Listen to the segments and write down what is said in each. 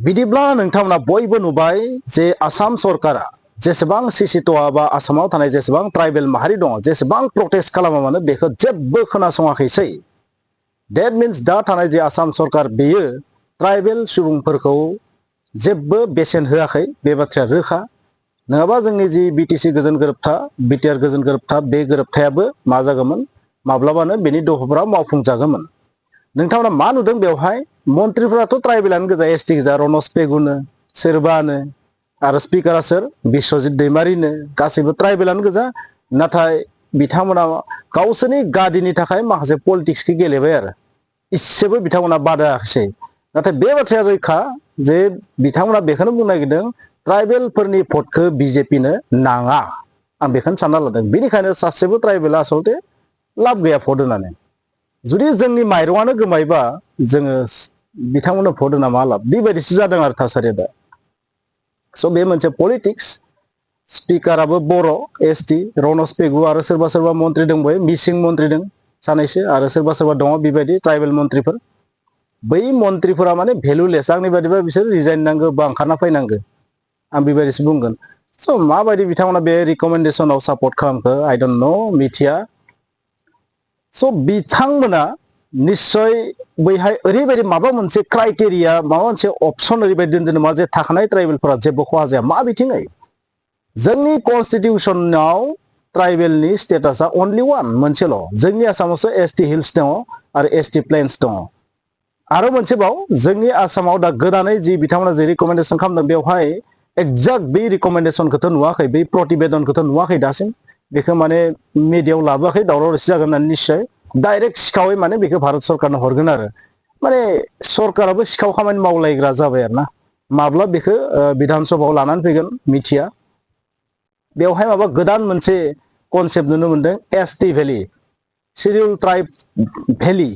बिदिब्ला नोंथांमोना बयबो नुबाय जे आसाम सरकारा जेसेबां सिसिट'आ बा आसामाव थानाय जेसेबां ट्राइबेल माहारि दङ जेसेबां प्रटेस्ट खालामा मानो बेखौ जेबो खोनासङाखैसै डेट मिन्स दा थानाय जे आसाम सरकार बेयो ट्राइबेल सुबुंफोरखौ जेबो बेसेन होआखै बे बाथ्राया रोखा नङाबा जोंनि जि बिटिसि गोजोन गोरोबथा बिटिआर गोजोन गोरोबथा बे गोरोबथायाबो मा जागौमोन माब्लाबानो बेनि दफाफोरा मावफुंजागौमोन नोंथांमोना मा नुदों बेवहाय मन्थ्रिफोराथ' ट्राइबेलानो गोजा एसटि गोजा रनस पेगुनो सोरबानो आरो स्पिकारा सोर बिश्वजित दैमारिनो गासैबो ट्राइबेलानो गोजा नाथाय बिथांमोना गावसोरनि गादिनि थाखाय माखासे पलिटिक्सखौ गेलेबाय आरो इसेबो बिथांमोना बादा होआखिसै नाथाय बे बाथ्राया रोखा जे बिथांमोना बेखौनो बुंनो नागिरदों ट्राइबेलफोरनि भटखौ बिजेपिनो नाङा आं बेखौनो सानना लादों बेनिखायनो सासेबो ट्राइबेला आसलते लाब गैया भट होनानै जुदि जोंनि माइरंआनो गोमायबा जोङो बिथांमोननो भट होना मा लाब बेबायदिसो जादों आरो थासारिया दा स' बे मोनसे पलिटिक्स स्पिकाराबो बर' एसटि रनस पेगु आरो सोरबा सोरबा मन्त्रि दंबाय मिसिं मन्त्रि दं सानैसो आरो सोरबा सोरबा दङ बेबायदि ट्राइबेल मन्त्रिफोर बै मन्त्रिफोरा माने भेलुलेस आंनि बादिबा बिसोर रिजाइन नांगौ बा ओंखारना फैनांगौ आं बेबायदिसो बुंगोन स' माबायदि बिथांमोना बे रिकमेन्डेसनाव सापर्ट खालामखो आइ डन्ट नो मिथिया स' बिथांमोना निश्चय बैहाय ओरैबायदि माबा मोनसे क्राइटेरिया माबा मोनसे अपसन ओरैबायदि दोनदों नामा जे थाखानाय ट्राइबेलफोरा जेबो खहा जाया मा बिथिङै जोंनि कनस्टिटिउसनाव ट्राइबेलनि स्टेटासा अनलि वान मोनसेल' जोंनि आसामावसो एसटि हिल्स दङ आरो एसटि प्लेन्स दङ आरो मोनसेबाव जोंनि आसामाव दा गोदानै जि बिथांमोना जि रिकमेन्डेसन खालामदों बेवहाय एक्जाक्ट बे रिकमेन्डेसनखौथ' नुवाखै बै प्रतिवेदनखौथ' नुवाखै दासिम बेखौ माने मिडियायाव लाबोआखै दावराव दावसि जागोन होननानै निश्चय डाइरेक्ट सिखावै माने बेखौ भारत सरकारनो हरगोन आरो माने सरकाराबो सिखाव खामानि मावलायग्रा जाबाय आरो ना माब्ला बेखौ बिधान सभायाव लानानै फैगोन मिथिया बेवहाय माबा गोदान मोनसे कनसेप्ट नुनो मोनदों एसटि भेलि शिडिउल ट्राइब भेलि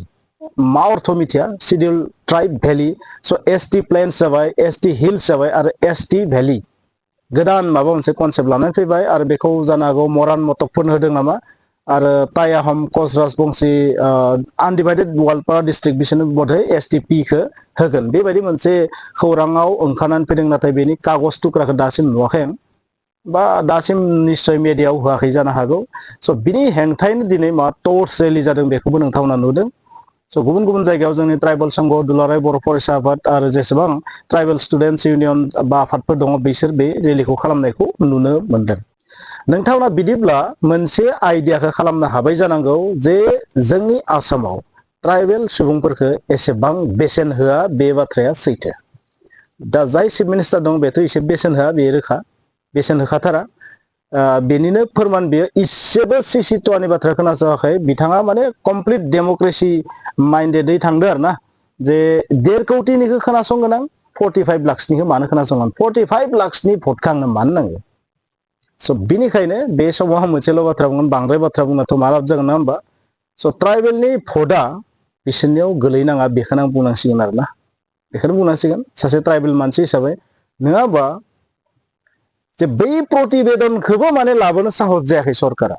मा अर्थ मिथिया शिडिउल ट्राइब भेलि स' एसटि प्लेन्स जाबाय एसटि हिल्स जाबाय आरो एसटि भेलि गोदान माबा मोनसे कनसेप्ट लानानै फैबाय आरो बेखौ जानो हागौ मरान मटकफोरनो होदों नामा आरो टाइ आहम कच राजबंसि आनडिभाइडेड गवालपारा डिस्ट्रिक्ट बिसोरनो बधै एसटिपिखौ होगोन बेबायदि मोनसे खौराङाव ओंखारनानै फैदों नाथाय बेनि कागज टुक्राखौ दासिम नुवाखै आं बा दासिम निश्चय मिडियायाव होआखै जानो हागौ स' बिनि हेंथायैनो दिनै मा टर्च रेलि जादों बेखौबो नोंथांमोना नुदों स' गुबुन गुबुन जायगायाव जोंनि ट्राइबेल संघ दुलाराय बर' फरायसा आफाद आरो जेसेबां ट्राइबेल स्टुडेन्टस इउनियन बा आफादफोर दङ बिसोर बे रेलिखौ खालामनायखौ नुनो मोनदों नोंथांमोना बिदिब्ला मोनसे आइडियाखौ खालामनो हाबाय जानांगौ जे जोंनि आसामाव ट्राइबेल सुबुंफोरखौ एसेबां बेसेन होआ बे बाथ्राया सैथो दा जाय चिफ मिनिस्टार दं बेथ' एसे बेसेन होआ बे रोखा बेसेन होखाथारा बेनिनो फोरमान बेयो इसेबो सिसिट'आनि बाथ्रा खोनासङाखै बिथाङा माने कमप्लिट डेम'क्रेसि माइन्डेडै थांदो आरो ना जे 1.5 कौटिनिखौ खोनासंगोन आं 45 लाखसनिखौ मानो खोनासंगोन 45 लाखसनि भटखौ आंनो मानो नांगौ स' बिनिखायनो बे समाव आं मोनसेल' बाथ्रा बुंगोन बांद्राय बाथ्रा बुंनाथ' मा लाब जागोन ना होमबा स' ट्राइबेलनि भटआ बिसोरनियाव गोलैनाङा बेखौनो आं बुंनांसिगोन आरो ना बेखौनो बुंनांसिगोन सासे ट्राइबेल मानसि हिसाबै नङाबा जे बै प्रतिवेदनखौबो माने लाबोनो साहस जायाखै सरकारा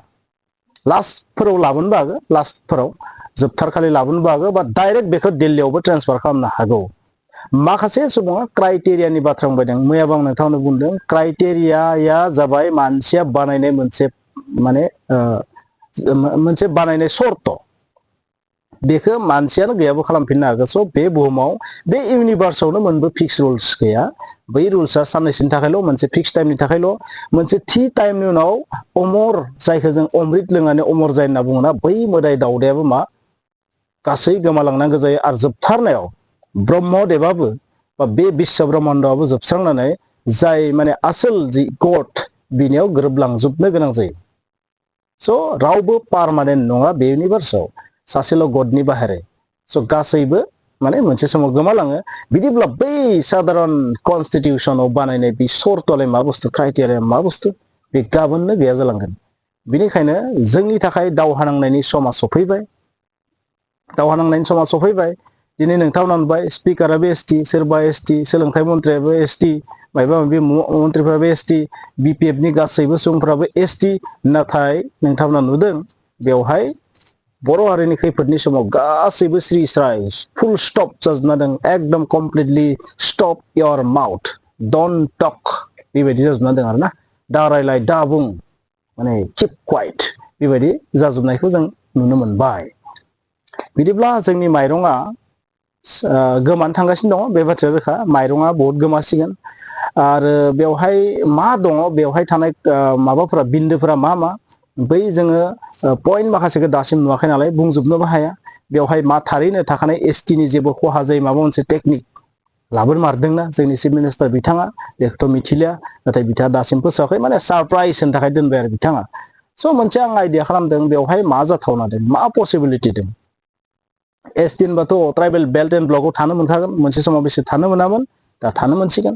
लास्टफोराव लाबोनोबो हागौ लास्टफोराव जोबथारखालि लाबोनोबो हागौ बा डाइरेक्ट बेखौ दिल्लीयावबो ट्रेन्सफार खालामनो हागौ माखासे सुबुङा क्राइटेरियानि बाथ्रा बुंबायदों मैयाबो आं नोंथांनो बुंदों क्राइटेरियाया जाबाय मानसिया बानायनाय मोनसे माने मोनसे बानायनाय सर्त बेखौ मानसियानो गैयाबो खालामफिननो हागौ स' बे बुहुमाव बे इउनिभार्सआवनो मोनबो फिक्स रुल्स गैया बै रुल्सआ साननैसोनि थाखायल' मोनसे फिक्स टाइमनि थाखायल' मोनसे थि टाइमनि उनाव अमर जायखौ जों अमृत लोंनानै अमर जायो होनना बुङोना बै मोदाय दावदायाबो मा गासै गोमालांनांगौ जायो आरो जोबथारनायाव ब्रह्मदेबाबो बा बे बिश्व ब्रह्माण्डआबो जोबस्रांनानै जाय माने आसोल जि गड बिनियाव गोरोबलांजोबनो गोनां जायो स' रावबो पारमानेन्ट नङा बे इउनिभार्सआव सासेल' गडनि बाहेरै स' गासैबो माने मोनसे समाव गोमालाङो बिदिब्ला बै साधारन कनस्टिटिउसनाव बानायनाय बे सर्तलाय मा बुस्थु क्राइटेरिया मा बुस्थु बे गाबोननो गैया जालांगोन बिनिखायनो जोंनि थाखाय दावहा नांनायनि समा सफैबाय दावहा नांनायनि समा सफैबाय दिनै नोंथांमोना नुबाय स्पिकाराबो एसटि सोरबा एसटि सोलोंथाइ मन्थ्रियाबो एसटि माबा माबि मन्थ्रिफ्राबो एसटि बिपिएफनि गासैबो सुबुंफ्राबो एसटि नाथाय नोंथांमोना नुदों बेवहाय बर' हारिनि खैफोदनि समाव गासैबो स्रि स्राय फुल स्टप जाजोबना दं एकदम completely stop your mouth don't talk बेबायदि जाजोबना दं आरोना दा रायलाय दा बुं माने किप क्वाइट बेबायदि जाजोबनायखौ जों नुनो मोनबाय बिदिब्ला जोंनि माइरङा गोमानो थांगासिनो दङ बे बाथ्राया रोखा माइरङा बहुत गोमासिगोन आरो बेवहाय मा दङ बेवहाय थानाय माबाफोरा बिन्दोफोरा मा बै जोङो पइन्ट माखासेखौ दासिम नुवाखै नालाय बुंजोबनोबो हाया बेवहाय मा थारैनो थाखानाय एसटि नि जेबो खहा जायो माबा मोनसे टेकनिक लाबोनो मारदोंना जोंनि चिफ मिनिस्टार बिथाङा बेखौथ' मिथिलिया नाथाय बिथाङा दासिम फोसावाखै माने सारप्राइज होनो थाखाय दोनबाय आरो बिथाङा स' मोनसे आं आइडिया खालामदों बेवहाय मा जाथावना दं मा पसिबिलिटि दं एसटि होनबाथ' ट्राइबेल बेल्ट एन्ड ब्लकआव थानो मोनखागोन मोनसे समाव बिसोर थानो मोनामोन दा थानो मोनसिगोन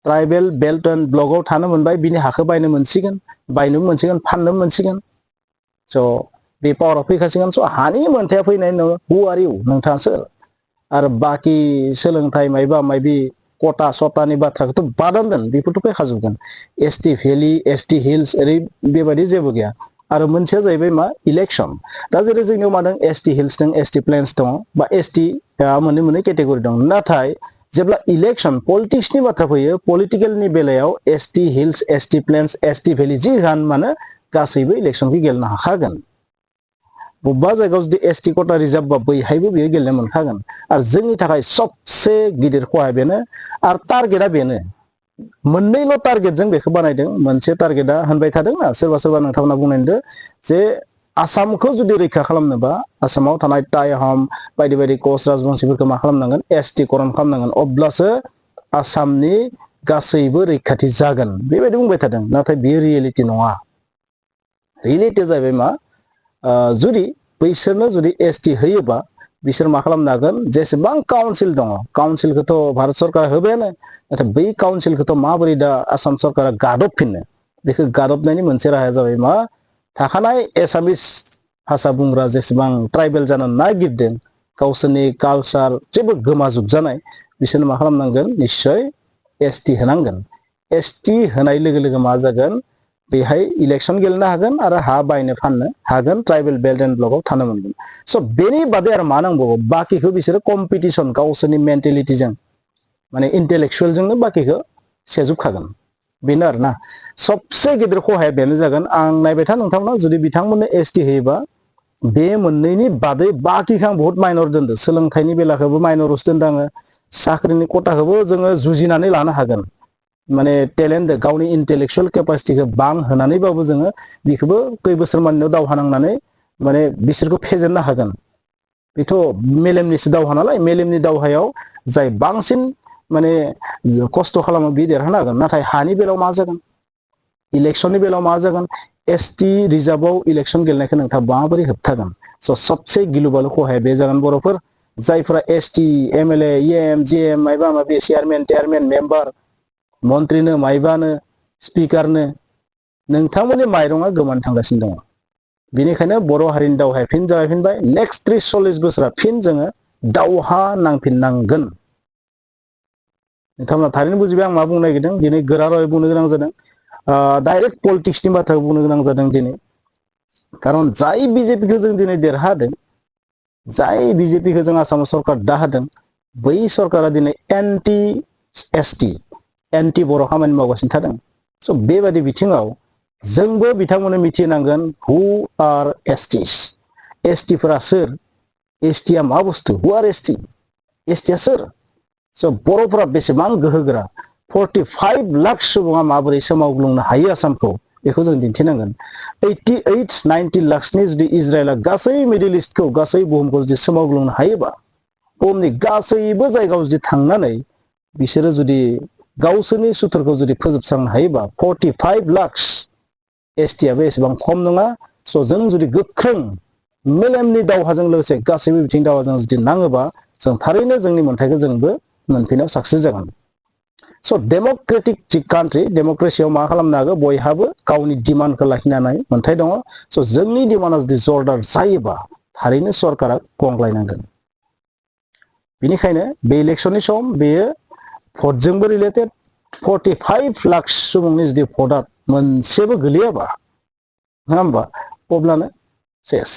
ट्राइबेल बेल्ट एन्ड ब्लकआव थानो मोनबाय बिनि हाखौ बायनो मोनसिगोन बायनोबो मोनसिगोन फाननोबो मोनसिगोन स' बे पावाराव फैखासिगोन स' हानि मोन्थाया फैनाय नङा हु आर इउ नोंथाङा सोर आरो बाखि सोलोंथाइ मायबा मायबि कटा सटानि बाथ्राखौथ' बादाम दोन बेफोरथ' फैखाजोबगोन एसटि भेलि एसटि हिल्स ओरै बेबायदि जेबो गैया आरो मोनसेया जाहैबाय मा इलेक्सन दा जेरै जोंनियाव मा दं एसटि हिल्स दं एसटि प्लेन्स दङ बा एसटि मोननै केटेगरि दं नाथाय जेब्ला इलेक्सन पलिटिक्सनि बाथ्रा फैयो पलिटिकेलनि बेलायाव ST hills ST plains ST valley जि होन मानो गासैबो इलेक्सनखौ गेलेनो हाखागोन बबेबा जायगायाव जुदि एसटि कटा रिजार्भ बा बैहायबो बियो गेलेनो मोनखागोन आरो जोंनि थाखाय सबसे गिदिर खहा बेनो आरो टारगेटआ बेनो मोननैल' टारगेटजों बेखौ बानायदों मोनसे टारगेटआ होनबाय थादोंना सोरबा सोरबा नोंथांमोना बुंनाय नुदों जे आसामखौ जुदि रैखा खालामनोबा आसामाव थानाय टाइ आहम बायदि बायदि कच राजबंसिफोरखौ मा खालामनांगोन एसटि करन खालामनांगोन अब्लासो आसामनि गासैबो रैखाथि जागोन बेबायदि बुंबाय थादों नाथाय बेयो रियेलिटि नङा रियेलिटिया जाहैबाय मा जुदि बैसोरनो जुदि एसटि होयोबा बिसोर मा खालामनो हागोन जेसेबां काउन्सिल दङ काउन्सिलखौथ' भारत सरकारा होबायानो नाथाय बै काउन्सिलखौथ' माबोरै दा आसाम सरकारा गादबफिननो बेखौ गादबनायनि मोनसे राहाया जाबाय मा थाखानाय एसामिस भाषा बुंग्रा जेसेबां ट्राइबेल जानो नागिरदों गावसोरनि कालचार जेबो गोमाजोबजानाय बिसोरनो मा खालामनांगोन निस्सय एसटि होनांगोन एसटि होनाय लोगो लोगो मा जागोन बेहाय इलेक्सन गेलेनो हागोन आरो हा बायनो फाननो हागोन ट्राइबेल बेल्ट एन्ड ब्लकआव थानो मोनगोन स' बेनि बादै आरो मा नांबावगौ बाखिखौ बिसोरो कम्पिटिसन गावसोरनि मेन्टेलिटिजों माने इन्टेलेक्सुवेलजोंनो बाखिखौ सेजोबखागोन बेनो आरोना सबसे गिदिर खहाया बेनो जागोन आं नायबाय था नोंथांमोना जुदि बिथांमोननो एसटि होयोबा बे मोननैनि बादै बाखिखौ आं बहुत माइनर दोनदों सोलोंथाइनि बेलाखौबो माइनरसो दोनदों आङो साख्रिनि खथाखौबो जोङो जुजिनानै लानो हागोन माने टेलेन्ट गावनि इन्टेलेक्सुवेल केपासिटिखौ बांहोनानैबाबो जोङो बेखौबो खै बोसोर मानियाव दावहा नांनानै माने बिसोरखौ फेजेननो हागोन बेथ' मेलेमनिसो दावहा नालाय मेलेमनि दावहायाव जाय बांसिन माने खस्थ' खालामो बे देरहानो हागोन नाथाय हानि बेलायाव मा जागोन इलेक्सननि बेलायाव मा जागोन एसटि रिजार्भआव इलेक्सन गेलेनायखौ नोंथाङा माबोरै होबथागोन स' सबसे गिलुबालु खहाया बे जागोन बर'फोर जायफोरा एसटि एमएलए इएम जिएम मायबा माबि चेयारमेन मेम्बार मन्त्रिनो मायबानो स्पिकारनो नोंथांमोननि माइरङा गोमानो थांगासिनो दङ बेनिखायनो बर' हारिनि दावहाया फिन जागायफिनबाय नेक्स्ट 30-40 बोसोरा फिन जोङो दावहा नांफिननांगोन नोंथांमोना थारैनो बुजिबाय आं मा बुंनो नागिरदों दिनै गोरा रावै बुंनो गोनां जादों डाइरेक्ट पलिटिक्सनि बाथ्राखौ बुंनो गोनां जादों दिनै खारन जाय बिजेपिखौ जों दिनै देरहादों जाय बिजेपिखौ जों आसामाव सरकार दाहोदों बै सरकारा दिनै एन्टि एसटि एन्टि बर' खामानि मावगासिनो थादों स' बेबायदि बिथिङाव जोंबो बिथांमोननो मिथिनांगोन हु आर एसटिस एसटिफोरा सोर एसटिया मा बुस्थु हु आर एसटिया सोर स' बर'फोरा बेसेबां गोहोगोरा 45 लाख सुबुङा माबोरै सोमावग्लुंनो हायो आसामखौ बेखौ जों दिन्थिनांगोन 88-90 लाखनि जुदि इजराइला गासै मिडल इस्टखौ गासै बुहुमखौ जुदि सोमावग्लुंनो हायोबा बुहुमनि गासैबो जायगायाव जुदि थांनानै बिसोरो जुदि गावसोरनि सुथुरखौ जुदि फोजोबस्रांनो हायोबा 45 लाख एसटियाबो एसेबां खम नङा स' जों जुदि गोख्रों मेलेमनि दावहाजों लोगोसे गासैबो बिथिं दावहाजों जुदि नाङोबा जों थारैनो जोंनि मोन्थाइखौ जोंबो मोनफिनायाव साक्सेस जागोन स' डेम'क्रेटिक जि कान्ट्रि डेम'क्रेसियाव मा खालामनो हागौ बयहाबो गावनि डिमान्डखौ लाखिनो हानाय मोन्थाइ दङ स' जोंनि डिमान्डआ जुदि जरदार जायोबा थारैनो सरकारा गंग्लायनांगोन बेनिखायनो बे इलेक्सननि सम बेयो भटजोंबो रिलेटेड 45 लाख सुबुंनि जुदि भटआ मोनसेबो गोलैयाबा नङा होमबा अब्लानो सेस